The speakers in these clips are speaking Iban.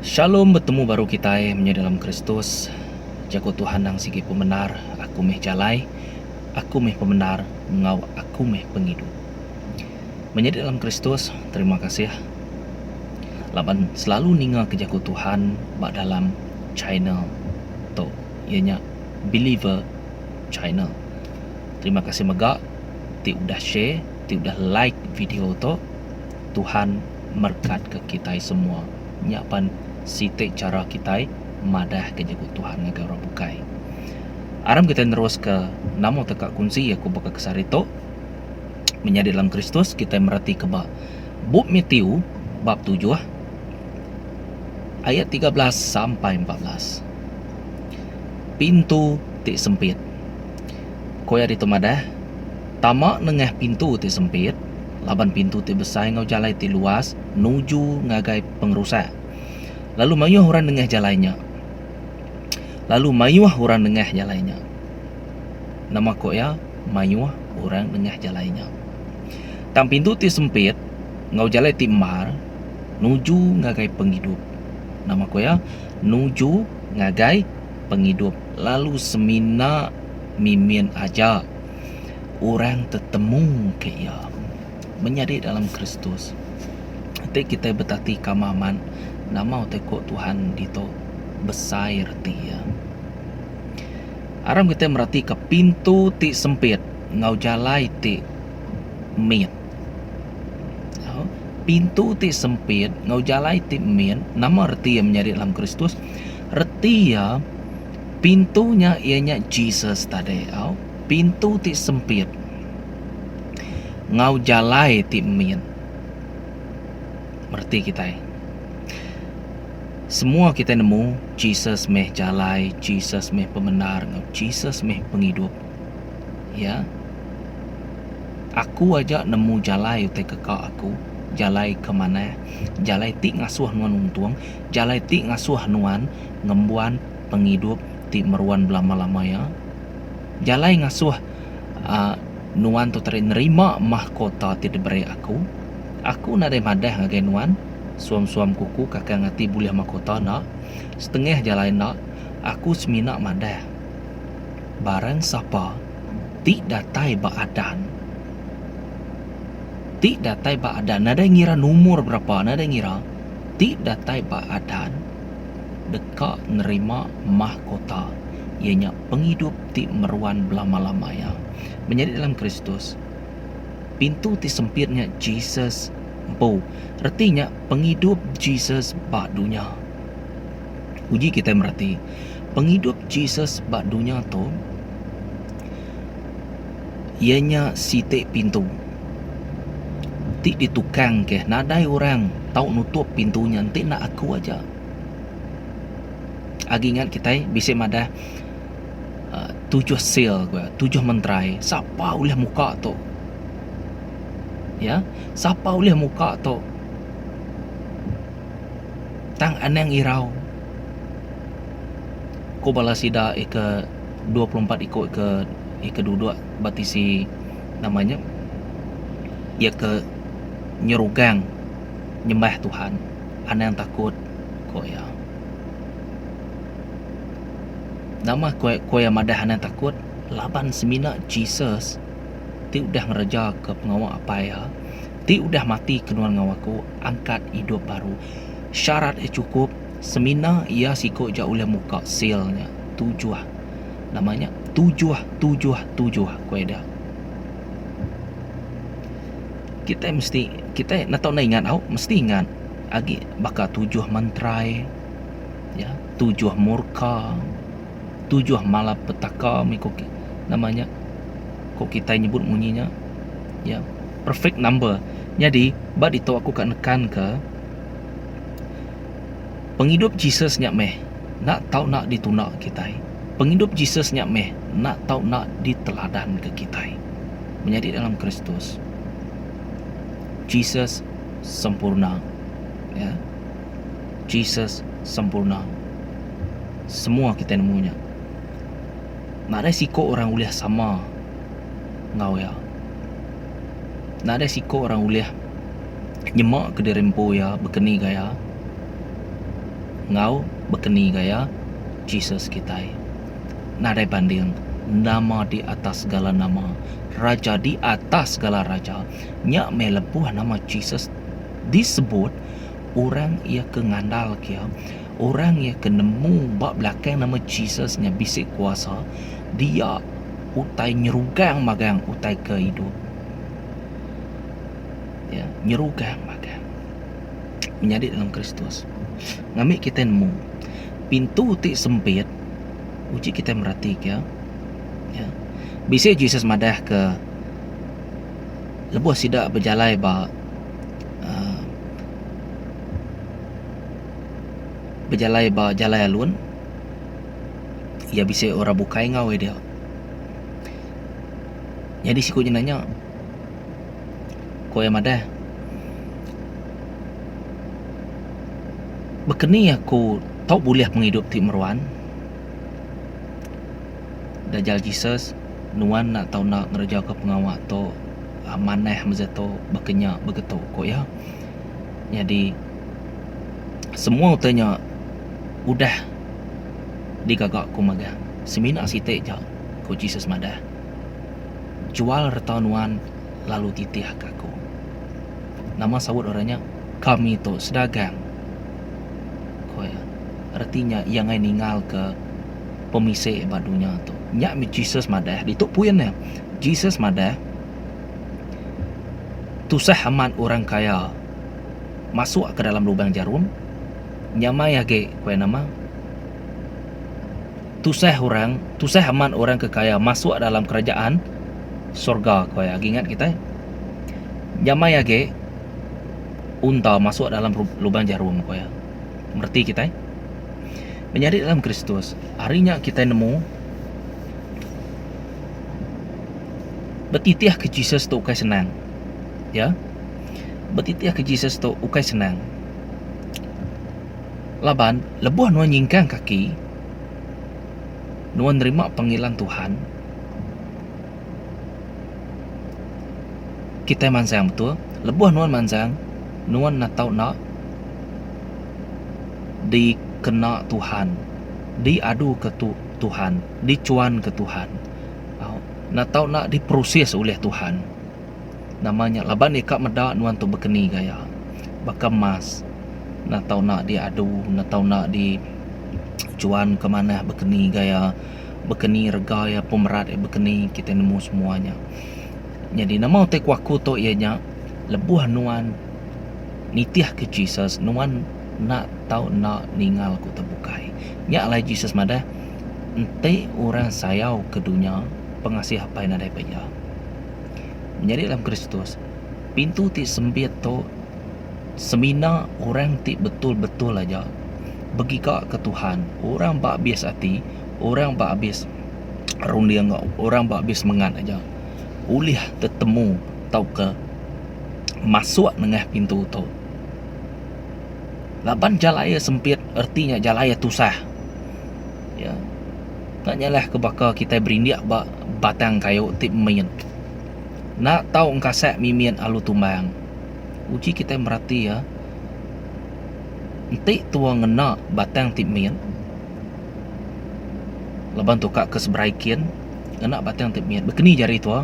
Shalom betemu baru kitai menyadi dalam Kristus. Jaku Tuhan nang sigi pemendar, aku meh jalai, aku meh pemendar enggau aku meh pengidup. Menyadi dalam Kristus, terima kasih laban selalu ninga ke jaku Tuhan ba dalam channel tu iya nya Believer Channel. Terima kasih mega ti udah share, ti udah like video tu. Tuhan merekatka kitai semua. Nya pan siti chara kitai madahka jaku Tuhan ngagai orang bukai. Aram kitai neruska nama utai ka kunsi aku baka ke sehari tu. Menyadi dalam Kristus kitai meratika ba bup Matthew bab tujuh ayat 13 sampai 14. Pintu ti sempit. Ku iya ditu madah, tama nengah pintu ti sempit laban pintu ti besai enggau jalai ti luas nuju ngagai pengerusak. Lalu mayuh orang nengah jalai nya. Lalu mayuh orang nengah jalai nya. Nama ku iya? Mayuh orang nengah jalai nya. Tang pintu ti sempit enggau jalai ti mar nuju ngagai pengidup. Nama ku iya? Nuju ngagai pengidup lalu semina mimin aja orang tetemu ke iya. Menyadi dalam Kristus, enti kitai betati kamah amat nama utai ku Tuhan ditu besai reti iya. Aram kitai meratika pintu ti sempit enggau jalai ti mit. Pintu ti sempit enggau jalai ti mit nama reti iya menyadi dalam Kristus? Reti iya pintu nya iya nya Jesus tadi au. Pintu ti sempit enggau jalai ti mit. Mereti kitai. Semua kitai nemu Jesus meh jalai, Jesus meh pemendar enggau Jesus meh pengidup. Ya. Aku aja nemu jalai utai ke ka aku, jalai ke manah, jalai ti ngasuh nuan untung, jalai ti ngasuh nuan ngembuan pengidup ti meruan belama-lama iya. Jalai ngasuh aaa nuan tu tadi nerima mahkota ti diberi aku. Aku nadai madah ngagai nuan suam-suam kuku kakang ati bulih mahkota enda, setengah jalai enda, aku semina madah barang sapa ti datai ba adan ti datai ba adan nadai ngira numur berapa nadai ngira ti datai ba adan deka nerima mahkota iya nya pengidup ti meruan belama-lama iya. Menyadi dalam Kristus, pintu ti sempit nya Jesus empu. Reti nya pengidup Jesus ba dunya. Uji kitai mereti, pengidup Jesus ba dunya tu iya nya siti pintu ti ditukang ke nadai orang tau nutup pintu nya enti enda aku aja. Agi ingat kitai bisi madah uhh tujuh seal ku iya tujuh menterai sapa ulih muka tu. Ya sapa ulih muka tu. Tang anang irau. Ku bala sida ika 24 iku ke ika duduk ba tisi nama nya iya ke nyerugang nyembah Tuhan anang takut ku iya. Nama ku iya madah anang takut laban semina Jesus ti udah ngereja ke pengawa apai iya ti udah mati ke nuan enggau aku angkat idup baru. Syarat iya chukup semina iya siku ja ulih muka seal nya tujuh nama nya tujuh tujuh tujuh ku ida. Kitai mesti kitai enda tau enda ingat au mesti ingat agi baka tujuh menterai ya tujuh murka tujuh malapetaka mih ku nama nya ku kitai nyebut munyi nya ya perfect number. Nyadi ba ditu aku ka nekan ke pengidup Jesus nya meh enda tau enda ditunda kitai. Pengidup Jesus nya meh enda tau enda diteladan ke kitai. Menyadi dalam Kristus Jesus sempurna ya. Jesus sempurna. Semua kitai nemu nya. Nadai siko orang ulih sama enggau iya. Nadai siko orang ulih nyema ke diri empu iya bekeni gaya. Enggau bekeni gaya Jesus kitai. Nadai banding, nama di atas segala nama, Raja di atas segala raja. Nya meh lebuh nama Jesus disebut, orang iya ke ngandalka iya, orang iya ke nemu ba belakang nama Jesus nya bisi kuasa, dia utai nyerugang magang utai ke idup. Ya, nyerugang magang. Menyadi dalam Kristus. Ngambi kitai nemu, pintu ti sempit, uji kitai meratika, ya. Bisi Jesus madahka lebuh sida bejalai ba uhh bejalai ba jalai alun iya bisi orang bukai enggau iya dia. Nyadi siku nya nanya ku iya madah Baka ni aku tau bulih pengidup ti meruan? Dajal Jesus, Nuan enda tau enda ngerejaka pengawa tu manah meze tu baka nya begitu, ku iya. Nyadi semua utai nya udah digaga ku magang. Semina siti aja, ku Jesus madah, Jual reta nuan lalu titihka aku. Nama saut orang nya? Kami tu sedagang, ku iya. Reti nya iya enggai ninggalka pemisi ba dunya tu. Nya mih Jesus madah ditu puin iya. Jesus madah tusah amat orang kaya masuk ke dalam lubang jarum nyamai agi ku iya nama tusah orang tusah amat orang ke kaya masuk dalam kerajaan sorga ku iya. Agi ingat kitai nyamai agi unta masuk dalam lubang jarum ku iya. Mereti kitai. Menyadi dalam Kristus, ari nya kitai nemu betitihka Jesus tu ukai senang. Ya. Betitihka Jesus tu ukai senang. Laban lebuh nuan nyingkang kaki, nuan nerima panggilan Tuhan, kitai mansang betul. Lebuh nuan mansang, nuan enda tau enda dikena Tuhan, diaduka Tuhan, dichuanka Tuhan. Au enda tau enda diproses ulih Tuhan. Nama nya laban iya ka meda nuan tu bekeni gaya baka emas enda tau enda diadu, enda tau enda dichuanka manah bekeni gaya, bekeni rega iya, pemerat iya bekeni kitai nemu semua nya. Nyadi nama utai ku aku tu iya nya lebuh nuan Nitihka Jesus, nuan enda tau enda ninggalka utai bukai. Nya alai Jesus madah, Enti orang sayau ke dunya, pengasih Apai nadai ba iya. Menyadi dalam Kristus, pintu ti sempit tu semina orang ti betul-betul aja begigaka Tuhan, orang ba abis ati, orang ba abis runding enggau orang ba abis semengat aja ulih tetemu tauka masuk nengah pintu tu. Laban jalai iya sempit reti nya jalai iya tusah. Ya. Enda nyalah ke baka kitai berindik ba batang kayu ti mit. Enda tau engkasak mimit alu tumbang. Uji kitai merati iya enti tua ngena batang ti mit laban tukar ke seberai kin ngena batang ti mit bekeni jari tua.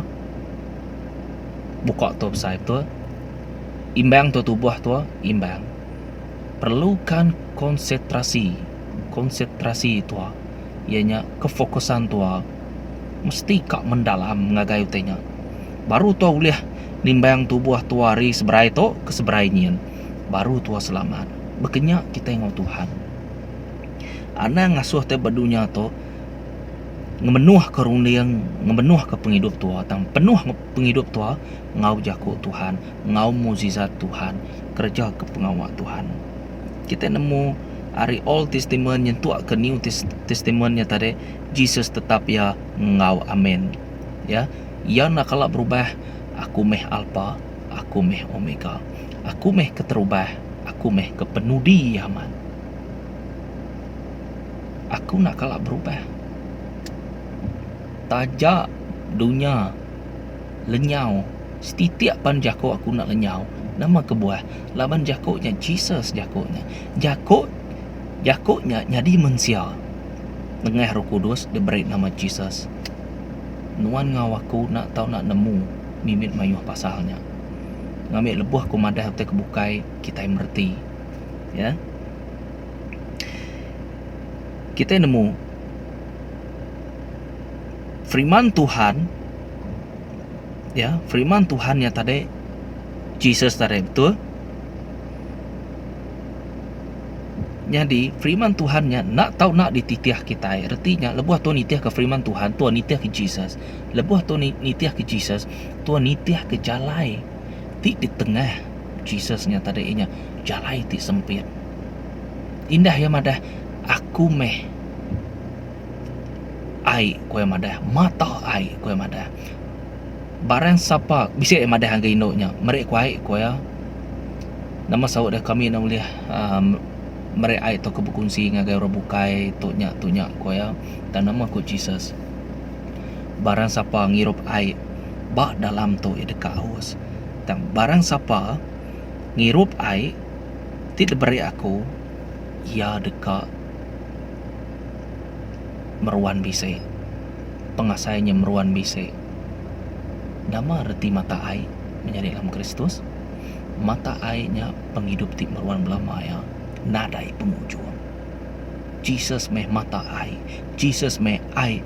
Buka tu besai betul. Imbang tu tubuh tu imbang. Perlukan konsentrasi. Konsentrasi tua iya nya kefokusan tua mesti ka mendalam ngagai utai nya. Baru tua ulih nimbang tubuh tua ari seberai tu ke seberai nyin. Baru tua selamat. Baka nya kitai enggau Tuhan. Anang ngasuh tai ba dunya tu ngemenuhka runding, ngemenuhka pengidup tua tang penuh pengidup tua enggau jaku Tuhan, enggau mukjizat Tuhan, kereja ke pengawa Tuhan. Kitai nemu ari Old Testament nyentuk ke New Testament nya tadi Jesus tetap iya enggau amen. Ya, iya enda kala berubah, aku meh Alpha, aku meh Omega. Aku meh keterubah, aku meh kepenudi amat. Aku enda kala berubah. Taja dunya lenyau setitik pan jaku aku enda lenyau. Nama kebuah? Laban jaku nya Jesus jaku nya. Jaku. Jaku nya nyadi mensia nengah Roh Kudus diberi nama Jesus. Nuan enggau aku enda tau enda nemu mimit mayuh pasal nya. Ngambi lebuh aku madah utai ke bukai kitai mereti. Ya. Kitai nemu firman Tuhan ya, firman Tuhan nya tadi Jesus tadi betul. Nyadi, firman Tuhan nya enda tau enda dititih kitai. Reti nya, lebuh tuan nitihka firman Tuhan, tuan nitihka Jesus. Lebuh tuan nitihka Jesus, tuan nitihka jalai ti ditengah Jesus nya tadi iya nya jalai ti sempit. Indah iya madah, Aku meh ai, ku iya madah, mata ai, ku iya madah. Barang sapa bisi iya madah ngagai indu nya meri ku ai ku iya. Nama saut deh kami enda ulih uhh meri ai tauka bekunsi ngagai orang bukai tu nya tu nya ku iya. Tang nama ku Jesus barang sapa ngirup ai ba dalam tu iya deka aus. Tang barang sapa ngirup ai ti diberi aku iya deka meruan bisi. Pengasai nya meruan bisi. Nama reti mata ai menyadi dalam Kristus? Mata ai nya pengidup ti meruan belama iya nadai pengujung. Jesus meh mata ai. Jesus meh ai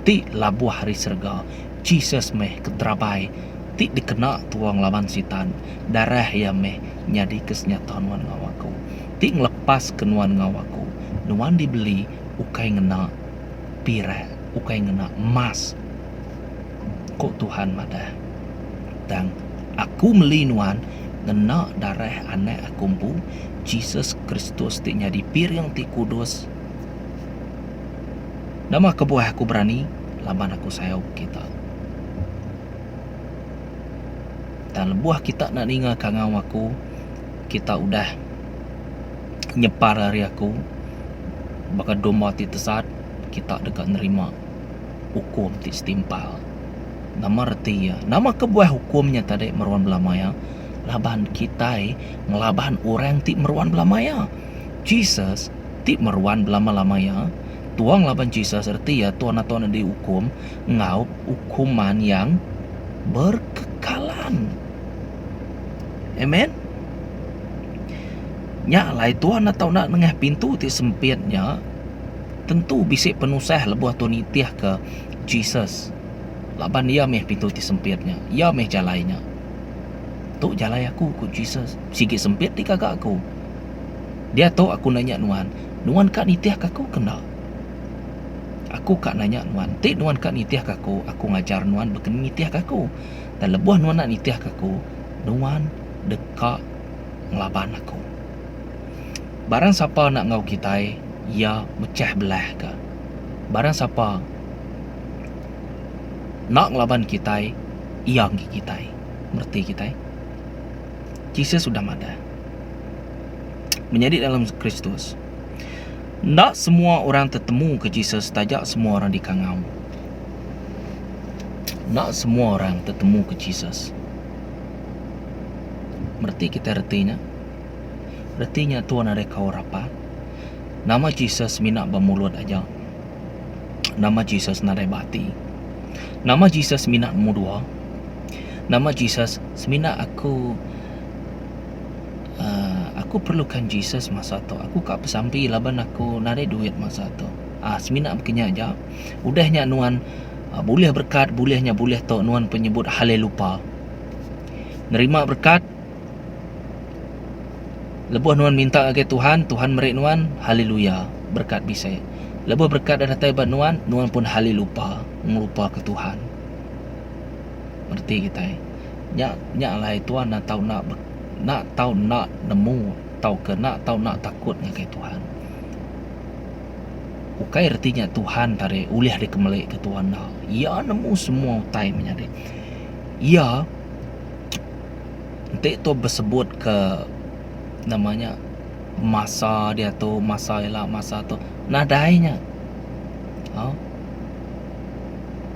ti labuh ari serega. Jesus meh keterabai ti dikena tua ngelaban Sitan. Darah iya meh nyadika senyata nuan enggau aku, ti ngelepaska nuan enggau aku. Nuan dibeli ukai ngena pirak, ukai ngena emas. Ku Tuhan madah, Tang Aku meli nuan ngena darah Anak Aku Empu, Jesus Kristus ti nyadi piring ti kudus. Nama kebuah Aku berani? Laban Aku sayau ke kita. Tang lebuh kita enda ninga kangau Aku, kita udah nyepar ari Aku baka domba ti tesat, kita deka nerima. Ukum ti setimpal. Nama reti iya? Nama kebuah ukum nya tadi meruan belama iya? Laban kitai ngelaban orang ti meruan belama iya. Jesus ti meruan belama-lama iya. Tua ngelaban Jesus reti iya tua nato ne diukum enggau ukuman yang berkekalan. Amen. Nya alai tua enda tau enda nengah pintu ti sempit nya. Tentu bisi penusah lebuh tu nitihka Jesus laban iya meh pintu ti sempit nya. Iya meh jalai nya. Tu jalai aku, ku Jesus. Sigi sempit digaga aku. Diatu aku nanya nuan, nuan ka nitihka aku ke enda? Aku ka nanya nuan, enti nuan ka nitihka aku, aku ngajar nuan baka ni nitihka aku. Tang lebuh nuan enda nitihka aku, nuan deka ngelaban aku. Barang sapa enda enggau kitai, iya mechah belah ka. Barang sapa enda ngelaban kitai, iya enggi kitai. Mereti kitai? Jesus udah madah, Menyadi dalam Kristus, enda semua orang tetemuka Jesus taja semua orang dikangau. Enda semua orang tetemuka Jesus. Mereti kitai reti nya? Reti nya Tuan nadai kaul rapat. Nama Jesus semina ba mulut aja. Nama Jesus nadai ba ati. Nama Jesus semina nemu dua. Nama Jesus semina aku uhh aku perlukan Jesus masa tu. Aku ka besampi laban aku nadai duit masa tu. Uhh semina baka nya aja. Udah nya nuan bulih berkat bulih nya bulih tu nuan pun nyebut halelupa. Nerima berkat. Lebuh nuan minta ngagai Tuhan, Tuhan meri nuan, Haleluya, berekat bisi. Lebuh berekat dah datai ba nuan, nuan pun halelupa, ngelupaka Tuhan. Reti kitai, nya nya alai tuan enda tau enda enda tau enda nemu tauka enda tau enda takut ngagai Tuhan. Ukai reti nya Tuhan tadi ulih dikemelika Tuhan enda. Iya nemu semua utai menyadi. Iya. Enti tu besebut ke nama nya masa diatu masa ila masa tu nadai nya au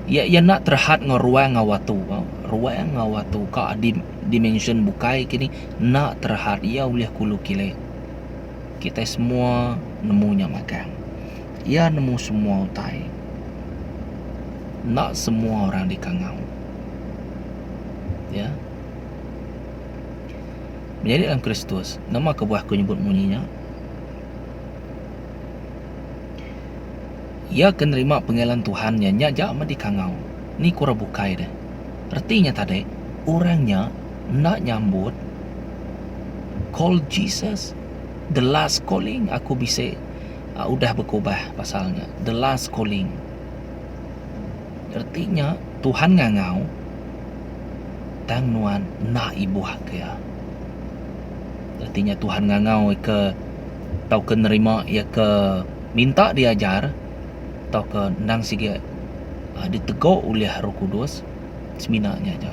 iya iya enda terhad enggau ruang enggau watu au ruang enggau watu ka dimension bukai kini enda terhad iya ulih kulu kili. Kitai semua nemu nya magang. Iya nemu semua utai. Enda semua orang dikangau. Ya. Menyadi dalam Kristus, nama kebuah aku nyebut munyi nya? Iya ke nerima pengelelan Tuhan nya nya aja meh dikangau. Ni ku orang bukai deh. Reti nya tadi, orang nya enda nyambut call Jesus the last calling aku bisi udah bekubah pasal nya the last calling. Reti nya Tuhan ngangau tang nuan enda ibuh ke iya. Reti nya Tuhan ngangau ke tauka nerima iya ke minta diajar tauka endang sigi ditego ulih Roh Kudus semina nya aja.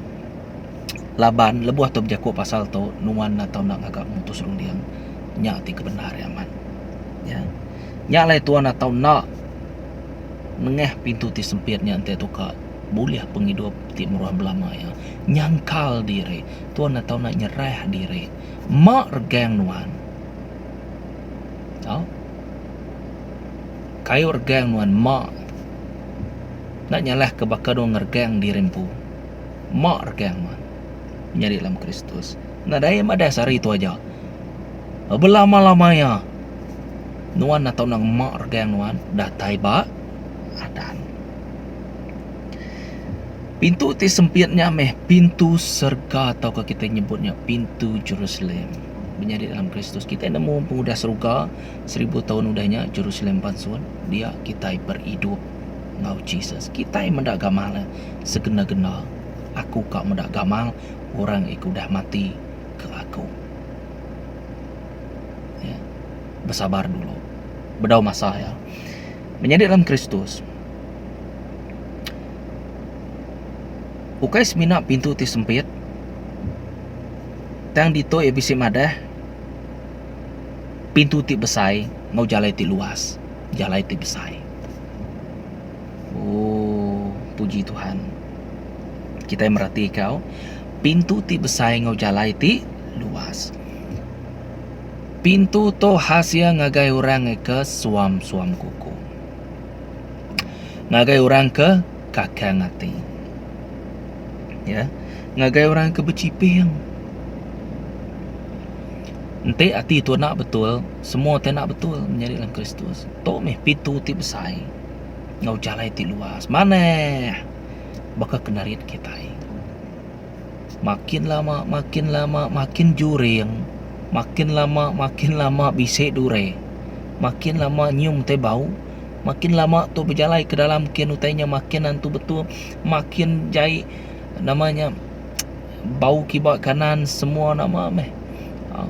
Laban lebuh tu bejaku pasal tu nuan enda tau enda ngaga pemutus runding nya ti kebendar iya amat. Ya. Nya alai tuan enda tau enda nengah pintu ti sempit nya enti tu ka bulih pengidup ti meruan belama iya. Nyangkal diri tuan enda tau enda nyerah diri ma regang nuan. Tau. Kayu regang nuan ma. Enda nyalah ke baka nuan ngeregang diri empu. Ma regang nuan. Menyadi dalam Kristus. Nadai madah sehari tu aja. Belama-lama iya nuan enda tau nang ma regang nuan datai ba adan. Pintu ti sempit nya meh pintu serega tauka kitai nyebut nya pintu Jerusalem. Menyadi dalam Kristus kitai nemu pengudah seruga seribu taun udah nya Jerusalem pansut dia kitai beridup enggau Jesus. Kitai meda gamal iya segenda-genda. Aku ka meda gamal orang ke udah mati ke aku. Ya. Besabar dulu. Bedau masa iya. Menyadi dalam Kristus. Ukai semina pintu ti sempit tang ditu iya bisi madah pintu ti besai enggau jalai ti luas, jalai ti besai. Ooh puji Tuhan. Kitai mereti kau pintu ti besai enggau jalai ti luas. Pintu tu khas iya ngagai orang ke suam-suam kuku. Ngagai orang ke kakang ati. Ya. Ngagai orang ke bechiping. Enti ati tu enda betul, semua ti enda betul menyadi dalam Kristus. Tu meh pintu ti besai enggau jalai ti luas. Manah baka ke narit kitai. Makin lama makin lama makin juring, makin lama makin lama bisi dure, makin lama nyium utai bau, makin lama tu bejalai ke dalam kin utai nya makin antu betul, makin jai nama nya bau kiba kanan semua nama meh. Aaa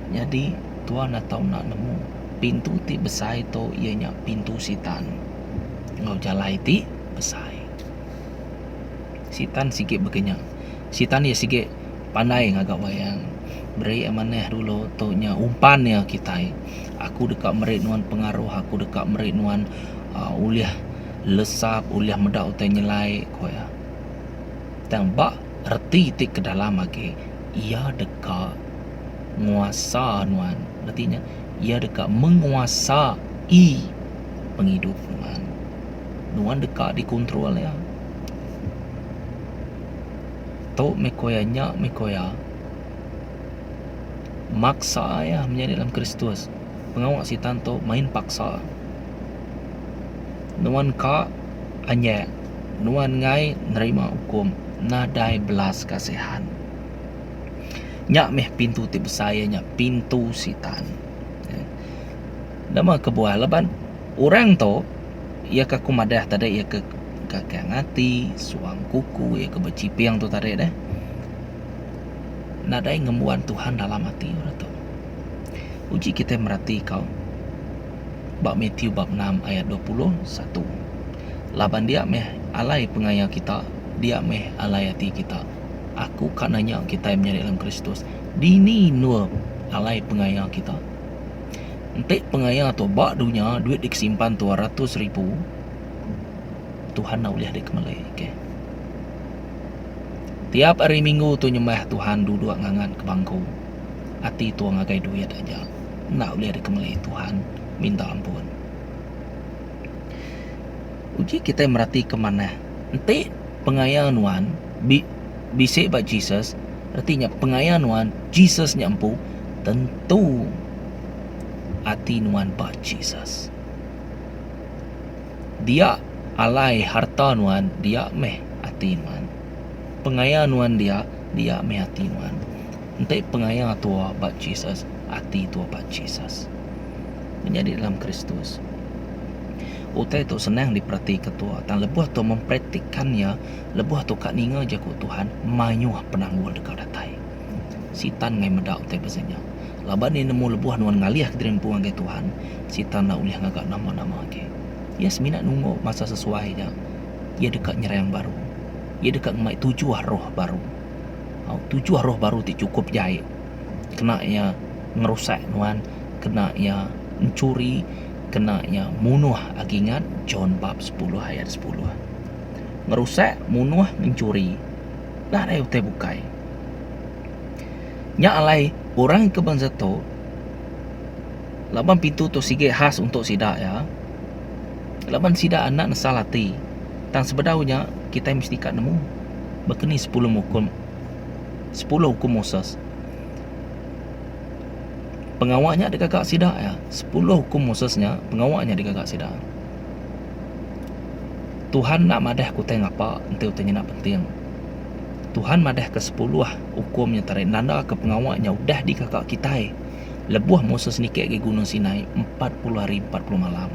nyadi tuan atau enda nemu pintu ti besai tu iya nya pintu sitan enggau jalai ti besai. Sitan sigi baka nya. Sitan iya sigi pandai ngaga wayang. Beri iya manah dulu tu nya umpan iya kitai. Aku deka meri nuan pengaruh, aku deka meri nuan aaa ulih lesap, ulih meda utai nyelai, ku iya. Tang ba reti ti ke dalam agi iya deka nguasa nuan. Reti nya iya deka menguasai pengidup nuan. Nuan deka dikontrol iya. Tu meh ku iya, nya meh ku iya. Maksa iya menyadi dalam Kristus. Pengawa sitan tu main paksa. Nuan ka anyek, nuan enggai nerima ukum nadai belas kasihan. Nya meh pintu ti besai iya nya pintu sitan. Nama kebuah laban orang tu Iya ke aku madah tadi iya ke kakang ati, suang kuku, iya ke bechiping tu tadi deh. Nadai ngembuan Tuhan dalam ati orang tu. Uji kitai merati kau ba Matthew bab enam ayat 21. Laban dia meh alai pengaya kita, dia meh alai ati kita. Aku ka nanya kitai menyadi dalam Kristus, dini endur alai pengaya kita? Enti pengaya tu ba dunya duit dikesimpan 200 ribu Tuhan enda ulih dikemeli okay. Tiap hari minggu tu nyembah Tuhan duduk ngangat ke bangku. Ati tu ngagai duit aja. Enda ulih dikemeli Tuhan minta ampun. Uji kitai meratika manah enti pengaya nuan bi bisi ba Jesus reti nya pengaya nuan Jesus nya empu tentu ati nuan ba Jesus. Dia alai harta nuan dia meh ati nuan. Pengaya nuan dia dia meh ati nuan. Enti pengaya tua ba Jesus, ati tua ba Jesus. Menyadi dalam Kristus. Utai tu senang diperatika tua tang lebuh tua mempraktikkan iya, lebuh tua ka ninga jaku Tuhan, mayuh penanggul deka datai. Sitan ngai meda utai pasal nya. Laban iya nemu lebuh nuan ngalihka diri empu ngagai Tuhan, Sitan enda ulih ngaga nama-nama agi. Iya semina nunggu masa sesuai nya, iya deka nyerang baru. Iya deka ngemai tujuh roh baru. Au tujuh roh baru ti chukup jai kena iya ngerusak nuan, kena iya enchuri, kena iya munuh agi ingat John bab sepuluh ayat sepuluh. Ngerusak, munuh, ngenchuri nadai utai bukai. Nya alai orang ke bansa tu laban pintu tu sigi khas untuk sida iya laban sida anak nesal ati tang sebedau nya kitai mesti ka nemu baka ni sepuluh hukum sepuluh hukum Moses. Pengawa nya digaga sida iya sepuluh hukum Moses nya pengawa nya digaga sida. Tuhan enda madah ke utai ngapa enti utai nya enda penting. Tuhan madah ke sepuluh ukum nya tadi nanda ke pengawa nya udah digaga kitai lebuh Moses niki agi Gunung Sinai 40 hari 40 malam.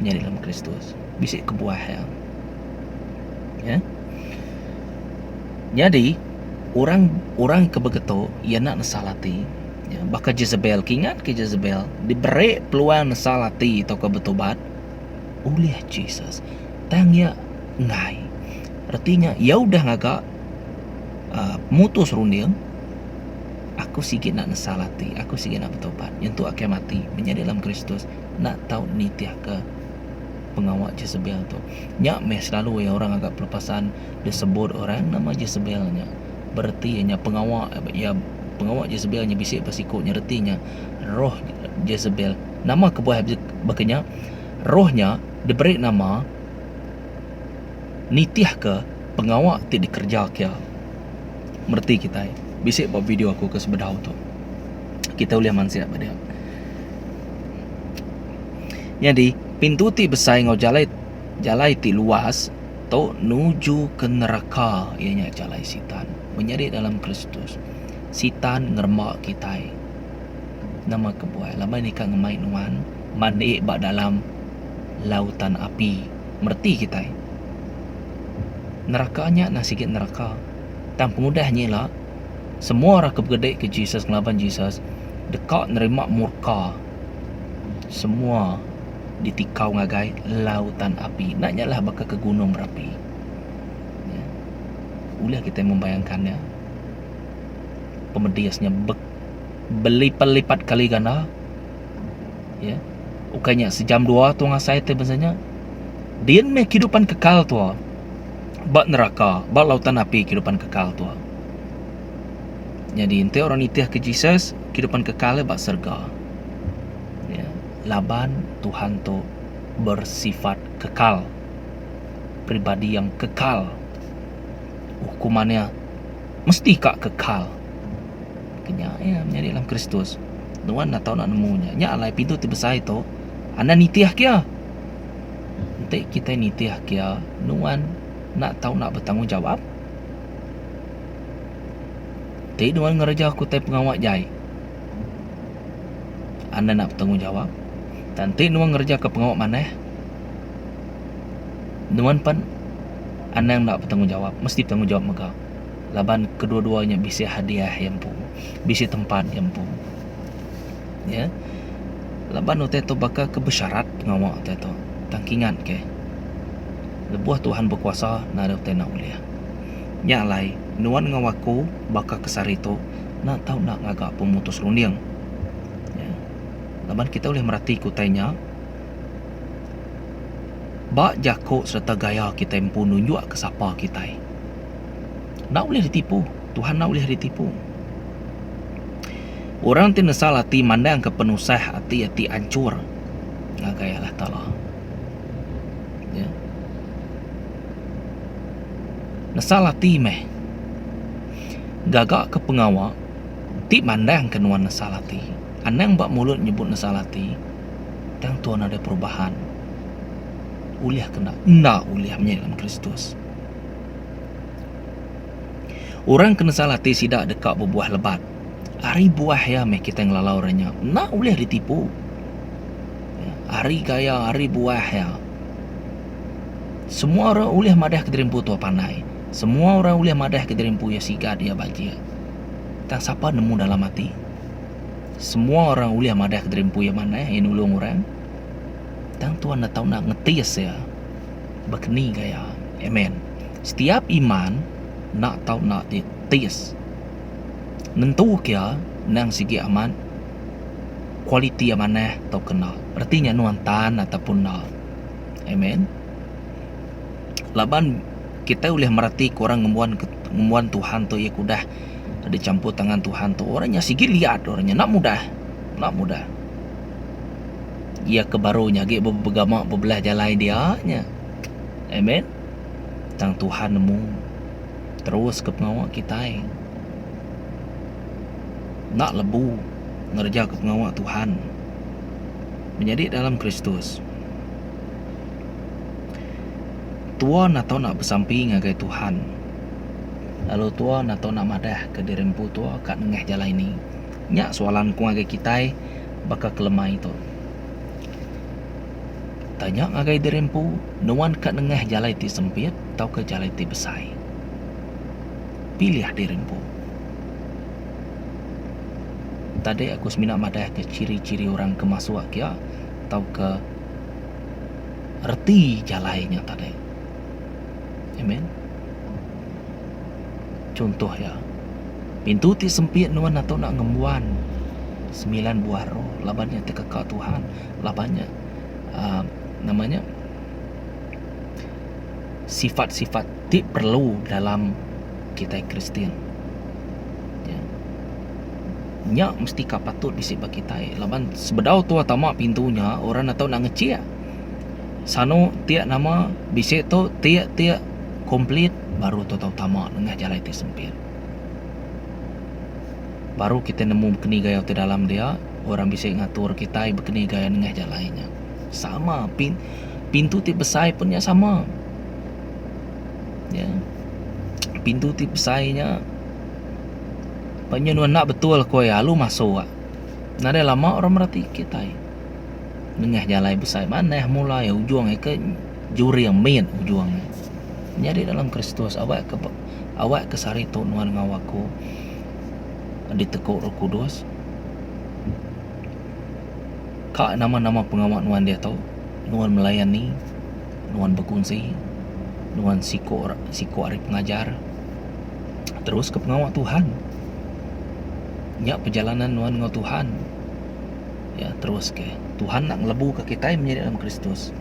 Menyadi dalam Kristus bisi kebuah iya. Ya. Nyadi orang orang ke begitu iya enda nesal ati ya baka Jezebel ke ingat ke Jezebel diberi peluang nesal ati tauka betobat ulih Jesus tang iya enggai. Reti nya iya udah ngaga uhh mutus runding aku sigi enda nesal ati aku sigi enda betobat nyentuk akai mati menyadi dalam Kristus enda tau nitihka pengawa Jezebel tu. Nya meh selalu iya orang ngaga pelepasan disebut orang nama Jezebel nya. Bereti iya nya pengawa iya pengawa Jezebel nya bisi ba siku nya reti nya roh Jezebel. Nama kebuah baka nya? Roh nya diberi nama nitihka pengawa ti dikereja kia. Mereti kitai bisi ba video aku ke sebedau tu. Kitai ulih mansik ba dia. Nyadi pintu ti besai enggau jalai jalai ti luas tu nuju ke neraka iya nya jalai sitan. Menyadi dalam Kristus sitan ngeremba kitai. Nama kebuah laban ika ngemai nuan mandi ba dalam lautan api. Mereti kitai. Neraka nya nah sigi neraka. Tang pengudah nya ila semua orang ke begedi ke Jesus ngelaban Jesus deka nerima murka semua ditikau ngagai lautan api. Enda nya lah baka ke gunung berapi. Ulih kitai membayangkan nya. Pemedis nya belipat-lipat kali ganda. Ya. Ukai nya sejam dua tu ngasai te bansa nya. Din meh kehidupan kekal tua. Ba neraka, ba lautan api kehidupan kekal tua. Nyadi enti orang nitih ke Jesus, kehidupan kekal ba serega. Ya. Laban Tuhan tu bersifat kekal. Peribadi yang kekal. Hukuman iya mesti ka kekal. Kenya iya menyadi dalam Kristus. Nuan enda tau nak nemu nya. Nya alai pintu ti besai tu anang nitih ke iya. Enti kitai nitih ke iya, nuan enda tau nak betanggungjawab. Enti nuan ngereja ku utai pengawa jai, anang nak betanggungjawab. Tang enti nuan ngereja ke pengawa manah, nuan pan anang enda betanggungjawab, mesti betanggungjawab mega. Laban kedua-dua nya bisi hadiah iya empu, bisi tempat iya empu. Ya. Laban utai tu baka ke besyarat pengawa utai tu. Tang kingat ke lebuh Tuhan bekuasa nadai utai enda ulih. Nya alai nuan enggau aku baka ke sehari tu enda tau enda ngaga pemutus runding. Ya. Laban kita ulih meratika utai nya ba jaku sereta gaya kitai empu nunjukka sapa kitai. Enda ulih ditipu. Tuhan enda ulih ditipu. Orang ti nesal ati mandangka penusah ati iya ti anchur ngagai Allah Taala. Ya. Nesal ati meh gagaka pengawa ti mandangka nuan nesal ati. Anang ba mulut nyebut nesal ati tang tuan nadai perubahan. Ulih ke enda? Enda ulih menyadi dalam Kristus. Orang ke nesal ati sida deka bebuah lebat. Ari buah iya meh kitai ngelala orang nya. Enda ulih ditipu. Ari gaya, ari buah iya. Semua orang ulih madah ke diri empu tua pandai. Semua orang ulih madah ke diri empu iya sigat, iya bajik. Tang sapa nemu dalam ati? Semua orang ulih madah ke diri empu iya manah, iya nulung orang. Tang Tuhan enda tau enda ngetis iya. Baka ni gaya. Amen. Setiap iman enda tau enda ditis. Nentu ke iya endang sigi amat kualiti iya manah tauka enda. Reti nya nuan tan ataupun enda. Amen. Laban kitai ulih mereti ke orang ngembuan ngembuan Tuhan tu iya ke udah dichampur tangan Tuhan tu orang nya sigi liat orang nya enda mudah. Enda mudah. Iya ke baru nya agi begama bebelah jalai dia nya. Amen. Tang Tuhan nemu terus ke pengawa kitai. Enda lebu ngereja ke pengawa Tuhan. Menyadi dalam Kristus. Tua enda tau nak besampi ngagai Tuhan. Lalu tua enda tau nak madah ke diri empu tua ka nengah jalai ni. Nya soalan ku ngagai kitai baka ke lemai tu. Tanya ngagai diri empu, nuan ka nengah jalai ti sempit tauka jalai ti besai? Pilih diri empu. Tadi aku semina madahka ciri-ciri orang ke masuk kia tauka reti jalai nya tadi. Amen. Chunto iya, pintu ti sempit nuan atu enda ngembuan semilan buah roh laban nya tekeka Tuhan laban nya uhh nama nya sifat-sifat ti perlu dalam kitai Kristian. Nya mesti ka patut bisi ba kitai laban sebedau tua tama pintu nya orang atu enda ngechik sanu ti nama bisi tu ti ti complete baru tu tau tama nengah jalai ti sempit. Baru kitai nemu bekeni gaya ti dalam dia orang bisi ngatur kitai bekeni gaya nengah jalai nya. Sama pin pintu ti besai pun nya sama. Ya. Pintu ti besai nya penyu enda betul ko iya alu masuk. Nadai lama orang mereti kitai. Nengah jalai besai manah mula iya ujung iya ke juring mit ujung iya. Nyadi dalam Kristus awak ke awak ke sehari tu nuan enggau aku diteku Roh Kudus ka nama-nama pengawa nuan diatu nuan melayani nuan bekunsi nuan siku siku ari pengajar terus ke pengawa Tuhan nya perjalanan nuan enggau Tuhan ya terus ke Tuhan enda ngelebu ka kitai menyadi dalam Kristus.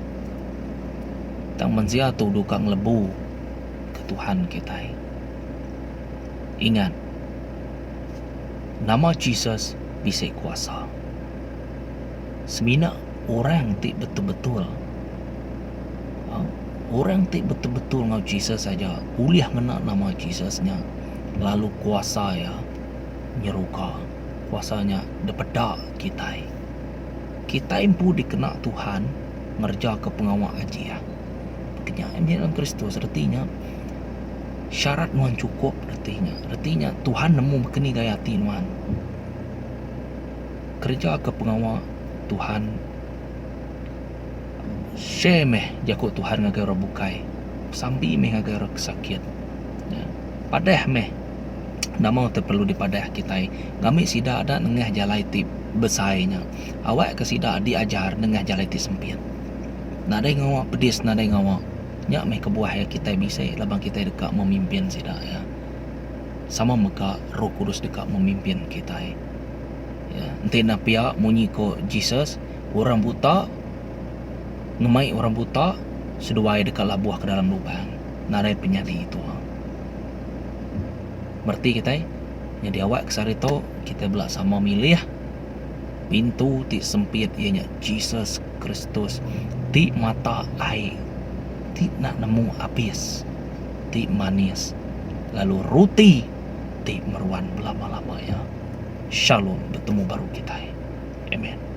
Tang mensia tu deka ngelebu ke Tuhan kitai. Ingat, nama Jesus bisi kuasa. Semina orang ti betul-betul orang ti betul-betul enggau Jesus aja ulih ngena nama Jesus nya lalu kuasa iya nyeruka, kuasa nya dipeda kitai. Kitai empu dikena Tuhan ngerejaka pengawa ajih. Kenya nya dalam Kristus reti nya syarat nuan chukup reti nya. Reti nya Tuhan nemu baka ni gaya ati nuan. Kereja ke pengawa Tuhan share meh jaku Tuhan ngagai orang bukai. Besampi meh ngagai orang ke sakit. Padah meh nama ti perlu dipadah kitai ngambi sida da nengah jalai ti besai nya. Awakka sida diajar nengah jalai ti sempit. Nadai ngawa pedis nadai ngawa. Nya meh kebuah iya kitai bisi laban kitai deka memimpin sida iya. Sama mega Roh Kudus deka memimpin kitai. Ya, enti enda pia munyi ko Jesus, orang buta ngemai orang buta seduai deka labuh ke dalam lubang. Nadai penyadi tua. Mereti kitai? Nyadi awak ke sehari tu kitai bela sama milih pintu ti sempit iya nya Jesus Kristus ti mata ai ti enda nemu abis ti manis lalu ruti ti meruan belama-lama iya. Shalom betemu baru kitai. Amen.